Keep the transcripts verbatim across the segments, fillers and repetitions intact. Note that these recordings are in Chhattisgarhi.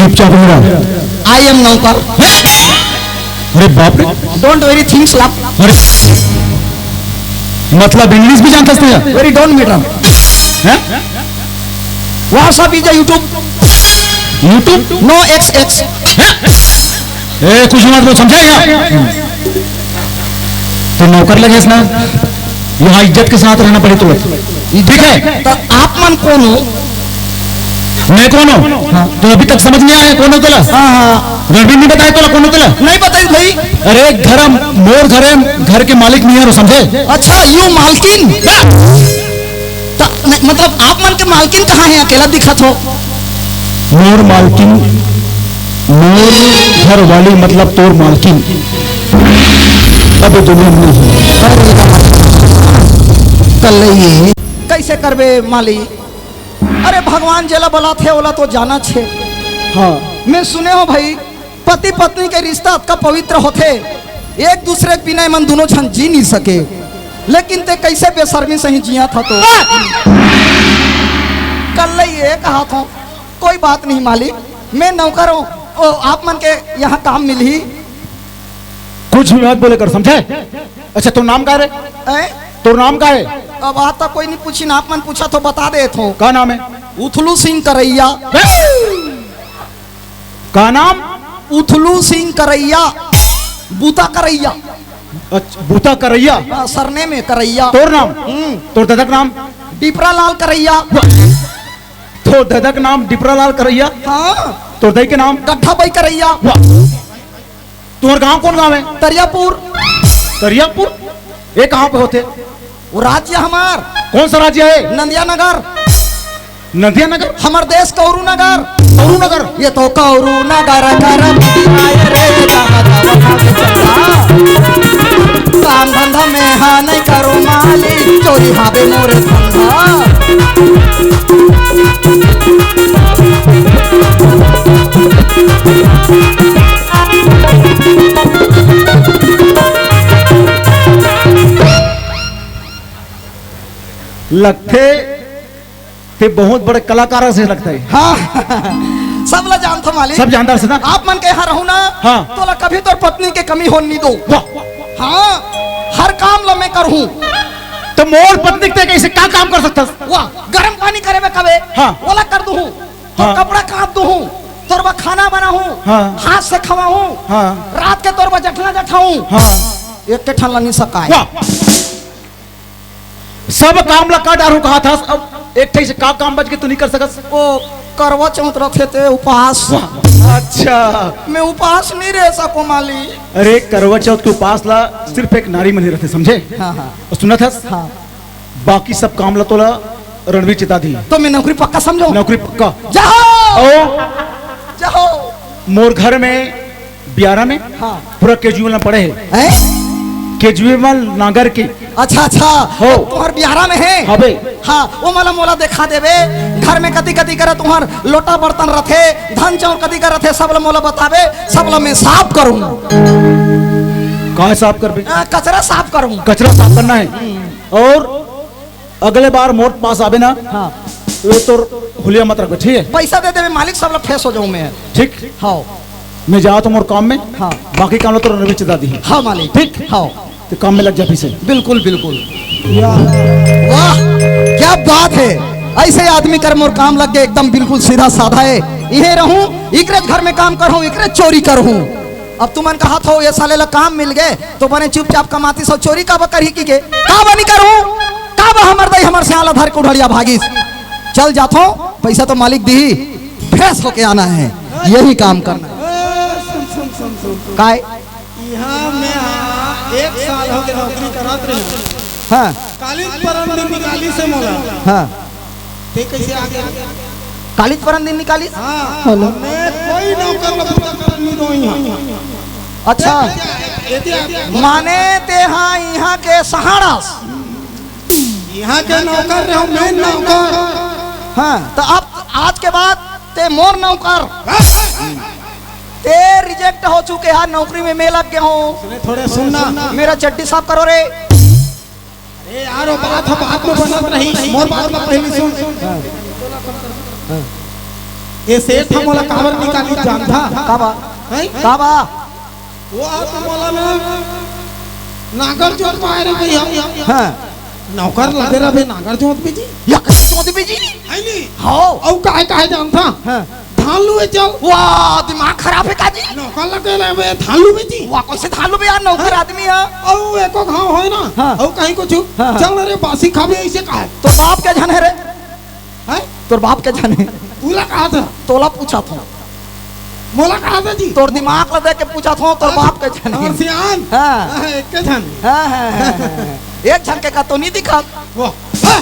चुपचाप हो रहा। I am नौकर। अरे बाप रे। Don't worry things love। अरे, मतलब इंग्लिश भी जानता है? Very don't matter। हैं? WhatsApp is a YouTube। YouTube? No X X। ए, कुछ मत बोल, समझा क्या? तो नौकर लगे ना, यहाँ इज्जत के साथ रहना पड़े तुरंत। ठीक है? तो आप मन कौन हो? मैं कौन हूँ? हाँ। तो अभी तक समझ नहीं आया कौन हो तोला? हाँ, हाँ। रणबीर नहीं बताया तोला कौन हो तोला? नहीं बताई भाई। अरे घर, मोर घर है, घर के मालिक नहीं है, समझे? अच्छा, you मालकिन? त-, नहीं, मतलब आप मन के मालकिन कहाँ है? अकेला दिखत हो। मोर मालकिन, मोर घर वाली मतलब तोर मालकिन। अब ये दुनिया में नहीं है। कल ये कैसे करबे मालिक? अरे भगवान जेला बलाथे ओला तो जाना छे। हाँ। मैं सुने हो भाई, पति पत्नी के रिश्ता अतका पवित्र होथे, एक दूसरे के बिना एमन दोनों झन जी नहीं सके, लेकिन ते कैसे बेशर्मी सही जिया था तो। कल ये कहा था, कोई बात नहीं मालिक, मैं नौकर हूँ, ओ, आप मन के यहाँ काम मिलही। कुछ भी मत बोले कर, समझे? अच्छा, तोर नाम का रे? हैं? तोर नाम का है? अब आता कोई नहीं पूछी ना, आप मन पूछा तो बता दे थो। का नाम है? उथलू सिंह करैया। का नाम? उथलू सिंह करैया, बूता करैया। अच्छा, बूता करैया। हाँ, सरने में करैया। तोर नाम? हम्म। तोर ददक नाम? डिपरा लाल करैया। वाह। तोर ददक नाम डिपरा लाल करैया? हाँ। तोर दई के नाम? गड्ढा बाई करैया। वाह। तुम्हार गांव कौन गांव है? तरियापुर। तरियापुर? ये कहाँ पे होते? वो राज्य हमार। कौन सा राज्य है? नंदिया नगर। नंदिया नगर? हमर देश कौरू नगर। कौरू नगर? ये तो कौरू नगर कर आए रे दादा, दादा, दादा। काम धंधा में हा नहीं करो माली, चोरी हावे मोर धंधा। लगथे ते बहुत बड़े कलाकार से लगता है। हाँ। सब ला जानथो मालिक। सब जानदार से ना? आप मन के यहाँ रहूँ ना, हाँ। तो ला कभी तोर पत्नी के कमी होन नहीं दो। वाह। हाँ, हर काम ला मैं करहूँ। तो मोर पत्नी ते कैसे का काम कर सकता? वाह, गरम पानी करे में कबे, हाँ। ओला कर दूँ। तो हाँ। कपड़ा काट दूँ, तोर बा खाना बनाऊँ, हाँ। हाथ से खवाऊँ, हाँ। रात के तोर बा जठना जठाऊँ। हाँ। एक के ठन ला नहीं सकाए। वाह। सब काम ला कर डारूँ कहा था, अब एक ठे से का काम बच के तू नहीं कर सकत? ओ, करवा चौथ रथे ते उपास। वाह, अच्छा। मैं उपास नहीं रह सको माली। अरे, करवा चौथ के उपास ला सिर्फ एक नारी मन ही रथे, समझे? हाँ, हाँ। और सुना था? हाँ। बाकी सब काम ला तोला रणवीर चिता दी। तो मैं नौकरी पक्का समझो? नौकरी पक्का। जाओ। ओ। जाओ। मोर घर में बियारा में हाँ। पूरा केजुअल में पड़े है। हैं? केजुअल नागर के। अच्छा, अच्छा। हो। तुम्हार बियारा में है? हबे। हाँ, वो मला मोला देखा देवे। घर में कति कति करे तुम्हार लोटा बर्तन रथे, धन चाउर कति करे रथे, सब ला मोला बतावे, सब ला मैं साफ करूँ। का साफ करबे? आ, कचरा साफ करूँ। कचरा साफ करना है। और अगले बार मोर पास आबे ना, हाँ। वो तोर हुलिया मत रखबे, ठीक है? पैसा दे देबे मालिक, सब ला फेस हो जाऊँ मैं। ठीक? हाँ। मैं जात हूँ मोर काम में, हाँ। बाकी काम ला तोर नबी चिता दी। हाँ मालिक। ठीक? हाँ। तो काम में लग जा फिर से। बिल्कुल, बिल्कुल। या। वाह, क्या बात है, ऐसे आदमी कर मोर काम लग गए, एकदम बिल्कुल सीधा साधा है। इहे रहूँ, इकरे घर में काम करहूँ, इकरे चोरी करहूँ। अब तुमन कहा थो ये साले ला काम मिल गए, तो बने चुपचाप कमाती सो चोरी का बा करही की के? का बा नहीं करूँ? का बा हमर दई हमर सियाला धर के उढ़ड़िया भागिस। चल जाथो, पैसा तो मालिक दी, फ्रेश होके आना है, यही काम करना है। ए, सुन, सुन, सुन, सुन, सुन। काय? यहाँ मैं हाँ एक साल हो गए नौकरी करत रहे। हाँ। काली परम दिन निकाली से मोला। हाँ। ते कैसे आ गया? कालीच परन दिन निकालिस? हाँ, हेलो। मैं कोई नौकर ला बूता करन नहीं दो यहाँ। अच्छा। एते आ, एते आ। माने ते हाँ यहाँ के सहारस। यहाँ के नौकर रहो, मैं नौकर। हाँ, तो अब आज के बाद ते मोर नौकर। ते रिजेक्ट हो चुके हैं नौकरी में, मैं लग गया हूँ। सुने, थोड़े सुनना। मेरा चड्डी साफ करो रे। अरे यार, वो बात ह बाद में बनत रही, मोर बात ला पहली सुन। हाँ। हाँ। ए सेठ ह मोला काबर निकालिस जानथा? काबर? हैं? काबर? वो आज तो मोला ना नागर जोत पाए रे भैया। हाँ। नौकर लगे रहे नागर जोत में जी। या कइसे जोत में जी? है नहीं। हाँ। अउ काहे काहे जानथा? हाँ। धान लुए चल। वाह, दिमाग खराब हे का जी? नौकर लगे रहे धान लुए जी। वाह, कइसे धान लुबे यार, नौकर हाँ। आदमी हे। अउ एको घाव होय ना, हाँ। अउ कहीं कुछ, हाँ, हाँ। चल रे बासी खाबे, अइसे काहे? तोर बाप के झन हे रे? हैं? तोर बाप के झन हे? तोला कहा था? तोला पूछा था। मोला कहा था जी? तोर दिमाग ला देख के पूछा था, तोर हाँ, बाप के झन हे। और सियान? हाँ। हाँ, एक के झन। हाँ, हाँ, हाँ, हाँ, हाँ। एक झन के का तो नहीं दिखा। वाह। हाँ।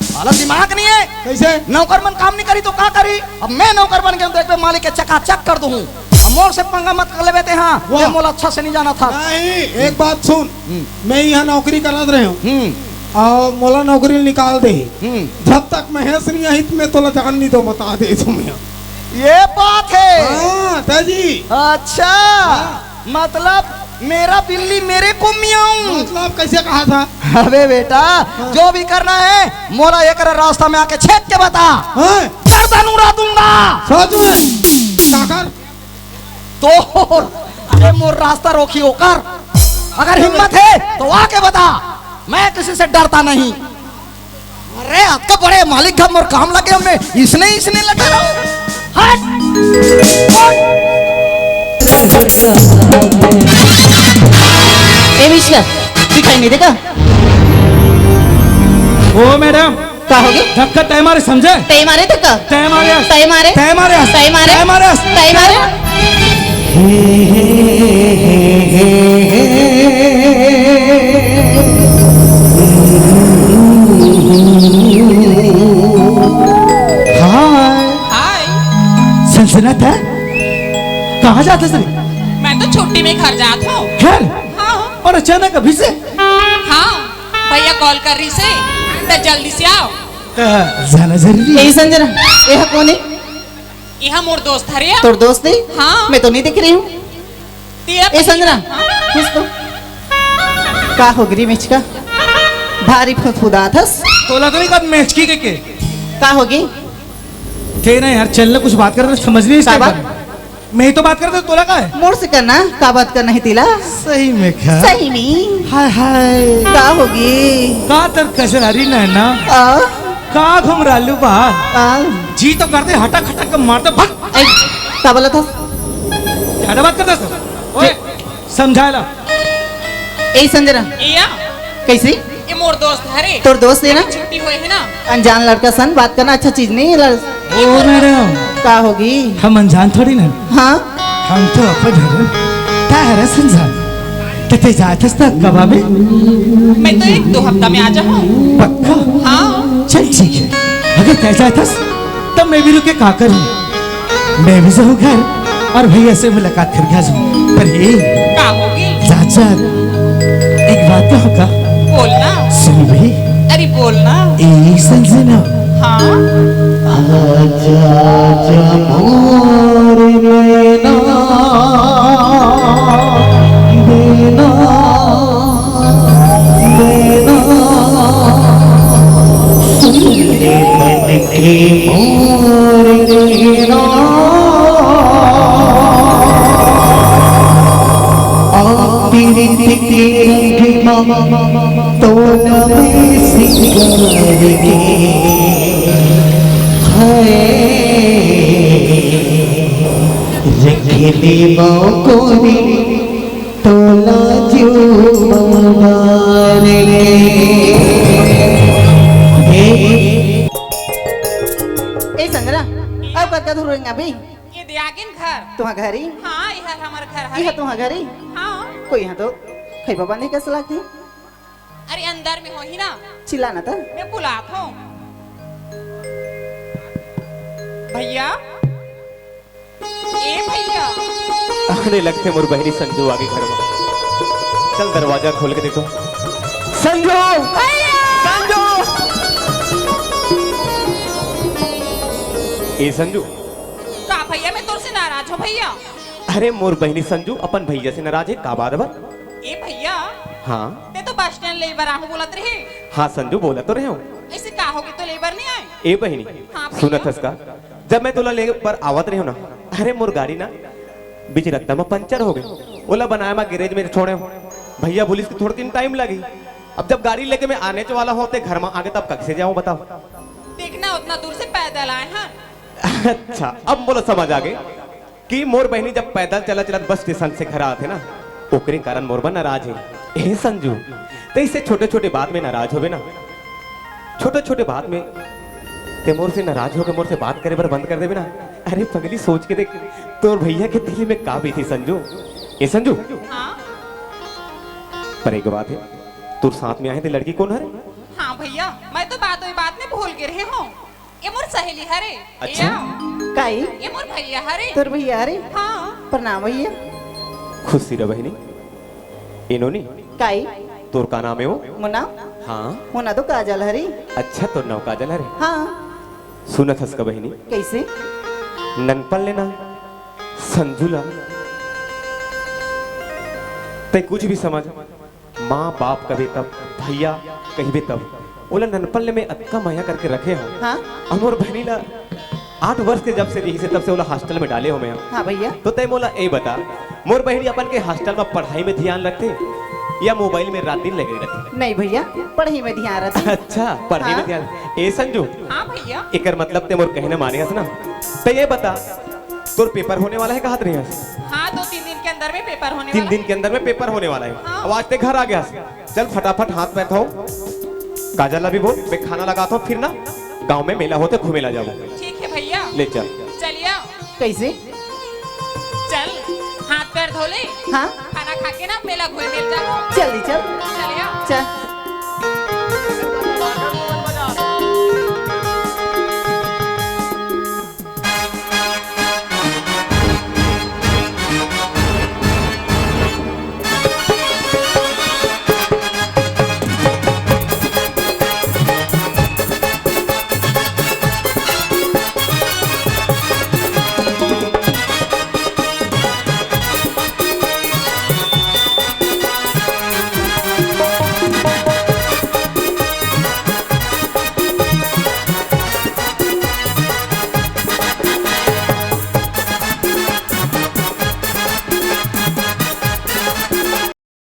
साला दिमाग नहीं हे। कइसे? नौकर मन काम नहीं करी तो का करी? अब मैं नौकर बन गया हूँ, तो एक बार मालिक के चकाचक कर दूँ। अब मोर से पंगा मत कर लेबे ते, हाँ। वाह। ये मोला अच्छा से नहीं जाना था। नहीं, एक बात सुन। हम्म। मैं यहाँ नौकरी करत रहे हूँ। हम्म। अउ मोला नौकरी निकाल दे। हम्म। जब तक महेश नहीं आही, तो मैं तोला जान नहीं दो, बता दे तुम्हें। ये बात हे। हाँ, दाजी। अच्छा। हाँ। मतलब, मेरा बिल्ली मेरे को मियाऊं। मतलब, कइसे कहा था? अबे बेटा, हाँ। जो भी करना हे, मोला एक रास्ता में आके छेद के बता। हाँ। गर्दन उड़ा दूंगा। सच में? काकर? तो, अरे, मोर रास्ता रोकी ओकर। अगर हिम्मत हे, तो आके बता। मैं किसी से डरता नहीं। अरे, अतका बड़े मालिक का मोर काम लगे, मैं इसने, इसने लगे रहो। हट! हट! ए मिश्रा, दिखाई नहीं देगा? ओ मैडम, का होगे? धक्का तय मारे, समझे? तय मारे धक्का? तय मारे। तय मारे? तय मारे। तय मारे? तय मारे। तय मारे? हाय। हाय। सनसनाटा, कहाँ जात हस रे? मैं तो छुट्टी में घर जात हूँ। घर? हाँ। और अचानक अभी से? हाँ, भैया कॉल कर रहिस हे, त जल्दी से आव। अ, जाना जरूरी हे। ए संजना, एहा कोन हे? एहा मोर दोस्त हरे। तोर दोस्त हे? हाँ। मैं तो नहीं देख रही हूँ। तेरा ए संजना, हाँ? कुछ तो। का होगे रे मेचका? भारी फुदफुदात हस। तोला तो नहीं कहत मेचकी के के? का होगे? ते ना यार, चल ना, कुछ बात कर, समझ नहीं इसके का बात? बारे में। मैं ही तो बात करता, तोला का हे? मोर से करना, का बात करना हे तेला? सही में का? सही में। हाय, हाय। का होगे? का तोर कजरारी नैना? आ? का घुमरालू बा? आ? जी तो करथे हटक हटक के मार दे, भग। ए, का बोलत हस? ज्यादा बात करत हस। ओए, समझा ला। ए संजना। एया? कइसे? ए मोर दोस्त हरे। तोर दोस्त हे ना? छुट्टी होए हे ना? अनजान लड़का सन बात करना अच्छा चीज नहीं हे लड़-। ओ मैडम। का होगे? हम अनजान थोड़ी ना। हाँ? हम तो अपन हरन। तैं हरस अनजान। त तैं जात हस त कब आबे? मैं तो एक दो हफ्ता में आ जाहूँ। पक्का? हाँ। चल ठीक हे। अगर तैं जात हस, तब मैं भी रुके का करूँ? मैं भी जाहूँ घर अउ भैया से मुलाकात करके आ जाहूँ। पर ए, का होगे? चाचा, एक बात कहूँ का? बोलना। सुन बे। अरे बोलना। ए संजना। हाँ? आजा, आजा मोर नैना, नैना, नैना। सुन ले मन के मोर नैना, आ पीरित के रंग मा तोला मैं सिंगार के। हाय, रख ले बाँह कोरी तोला जुमन डार के। ए संजना, अब कतका दूर रेंगा बे? ये दे आगेन घर। तुँहर घर ही? हाँ, ये हर हमर घर हरे। ये तुँहर घर ही? हाँ। कोई यहाँ तो खइबा बने कस लागथे। अरे अंदर में होही ना। चिल्ला ना त। मैं बुलात हूँ। भैया। ए भैया। अरे लगथे मोर बहिनी संजू आगे घर में। चल दरवाजा खोल के देखो। संजू! भैया! संजू! ए संजू। का भैया मैं तोर से नाराज हूँ भैया? अरे मोर बहिनी संजू अपन भैया से नाराज हे, का बात बा? ए भैया। हाँ। ते तो बस स्टैंड ले बर आहूँ बोलत रहे। हाँ संजू बोलत तो रहे हूँ। अइसे का होगे तो ले बर नहीं आए? ए बहिनी, हाँ भैया। सुनत हस का? तब मैं तोला लेके बर आवत रहे हो ना। अरे, मोर गाड़ी ना बीच रस्ता में पंचर हो गए, ओला बनाए में गैरेज में छोड़े हो। भैया बोलिस कि थोड़ा दिन टाइम लगी। अब जब गाड़ी लेके मैं आने वाला हो ते घर में आगे, तब कइसे जाऊं बताओ? देखना, उतना दूर से पैदल आए हैं। अच्छा, अब मोला समझ आ गए कि मोर बहिनी जब पैदल चलत चलत बस स्टेशन से घर आत हे ना, ओकरे कारण मोर बर नाराज हे। ए संजू, ते इसे छोटे छोटे बात में नाराज होबे ना, छोटे छोटे बात में ते मोर से नाराज होके मोर से बात करे बर बंद कर देबे ना। अरे पगली, सोच के देख, तोर भैया के दिल में का बीती संजू। ए संजू, हाँ? पर एक बात है, तोर साथ में आए ते लड़की कौन हरे? हाँ भैया, मैं तो बात वही बात में भूल गे रहे हूँ। ये मोर सहेली हरे। अच्छा। या। काई? ये मोर भैया हरे। तोर भैया हरे? हाँ। प्रणाम भैया। खुशी रह बहिनी। ए नोनी, काई? तोर का नाम हे वो? मोर नाम? हाँ। मोर नाम तो काजल हरे। अच्छा, तोर नाम काजल हरे। हाँ। सुनत हस का बहिनी? कइसे? ननपन ले ना संजू ला ते कुछ भी समझ, माँ बाप कबे तब, भैया कहिबे तब, ओला ननपन ले मैं अतका मया करके रखे हूँ। हाँ? अउ मोर बहिनी ला आठ वर्ष के जब से रही से तब से ओला हॉस्टल में डाले हो मैं। हाँ भैया। तो तय मोला ए बता, मोर बहिनी अपन के हॉस्टल में पढ़ाई में ध्यान रखते या मोबाइल में रात दिन लगे रखते? नहीं भैया, पढ़ाई में ध्यान रखते। अच्छा, पढ़ाई में हाँ। ध्यान। ए संजू, हाँ भैया। एकर मतलब ते मोर कहना माने हस ना? ते ये बता, तोर पेपर होने वाला है, कहत रहे हस? हाँ, दो तीन दिन के अंदर में पेपर होने तीन वाला दिन है। के अंदर में पेपर होने वाला है। हाँ। अब आज ते घर आ गया हस, चल फटाफट हाथ पैर धो, काजल ला भी बोल, मैं खाना लगाता हूँ, फिर ना गाँव में मेला होते घूमे ला जाबो। ठीक है भैया। ले चल। चलिया। कइसे? चल, हाथ पैर धो ले। हाँ। खाना खा के ना मेला घूमे मिल जाबो। चल दी चल। चलिया। चल।